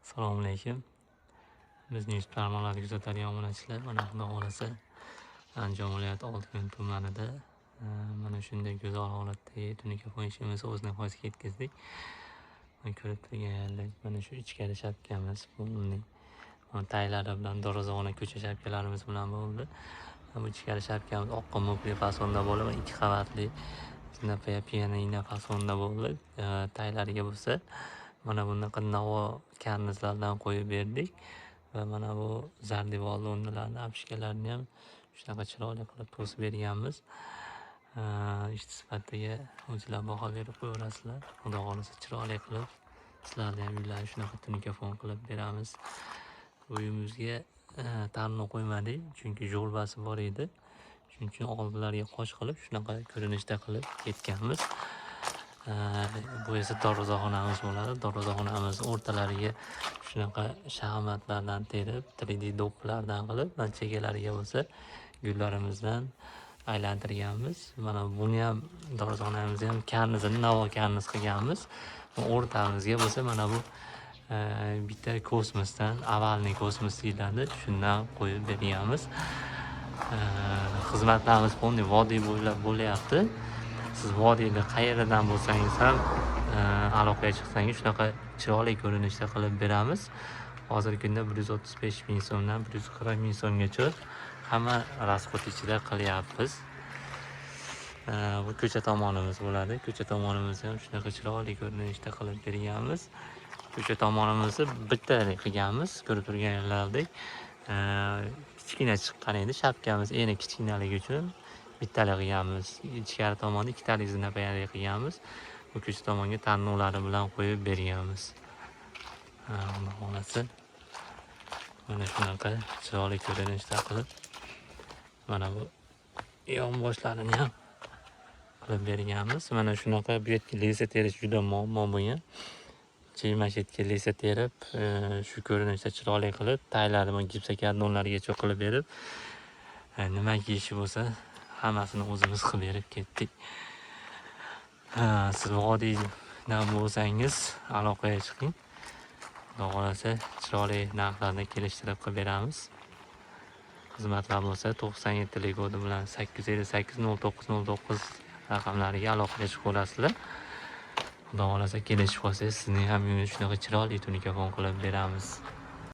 Assalomu alaykum. Bizning YouTube tarmoqlarni kuzatadigan obunachilar, mana Xudo xohlasa Andijon viloyati Oltiqo'rg'on tumanida mana shunday go'zal holatdagi tunuka ishimizni o'z nihoyasiga yetkazdik. Mana ko'rib turganlaringiz, mana shu ichkari shapkamiz, buning taylari bilan darvozaxona ko'cha shapkalarimiz bilan bo'ldi. Bu ichkari shapkamiz oq mopli fasonda bo'lib, 2 qavatli pianino fasonda bo'ldi. Taylariga bo'lsa mana bunaqa navo karnizlardan qo'yib berdik va mana bu zardevorli o'rnilarni, apishkalarni ham shunaqa chiroyli qilib to'sib berganmiz. Ish sifatiga o'zinglar baho berib qo'yaverasizlar. Xudo xohlasa chiroyli qilib sizlarni ham uylarni shunaqa tunuka fon qilib beramiz. Uyimizga tarno qo'ymadik, chunki jo'lbasi bor edi. Shuning uchun oldilariga qosh qilib shunaqa ko'rinishda qilib ketganmiz. Bu esa darvozaxonamiz bo'ladi. Darvozaxonamiz o'rtalariga shunaqa shaxmatlardan terib, 3D do'ppilardan qilib, va chekkalariga bo'lsa gullarimizdan aylantirganmiz. Mana buni ham darvozaxonamizni ham karnizini navo karniz qilganmiz. O'rtamizga bo'lsa mana bu bitta kosmosdan, ovalniy kosmos deyiladi, shundan qo'yib berganmiz. Xizmatlarimiz полный vodiy bo'ylab bo'lyapti. Siz vodiyda qayeridan bo'lsangiz ham aloqaga chiqsangiz shunaqa chiroyli ko'rinishda qilib beramiz. Hozirgi kunda 135 ming so'mdan 140 ming so'mgacha hamma расход ichida qilyapmiz. Bu ko'cha tomonimiz bo'ladi. Ko'cha tomonimizni ham shunaqa chiroyli ko'rinishda qilib berganmiz. Ko'cha tomonimizni bittalik qilganmiz, ko'rib turganlaridek. Kichkina chiqqan edi shapkamiz, eni kichkinaligi uchun bittalik qilganmiz. Ichkari tomonda ikkitalik zinapayali qilganmiz. Bu ko'cha tomonga tarnovlari bilan qo'yib berganmiz. Xudo xohlasa mana shunaqa chiroyli ko'rinishda qilib mana bu yonboshlarini ham qilib berganmiz. Mana shunaqa bu yerga леса terish juda muammo bo'lgan. Chiymashetga леса terib, shu ko'rinishda chiroyli qilib, taylarini gipsokartonlargacha qilib berib, nima kiyishi bo'lsa hammasini o'zimiz qilib berib ketdik. Siz vodiydan bo'lsangiz aloqaga chiqing. Xudo xohlasa chiroyli narxlarda kelishtirib qilib beramiz. Xizmatlar bo'lsa 97 kodi bilan 858 09 09 raqamlariga aloqaga chiqaverasizlar. Xudo xohlasa kelishib qolsangiz sizning ham uyingizni shunaqa chiroyli tunuka fon qilib beramiz.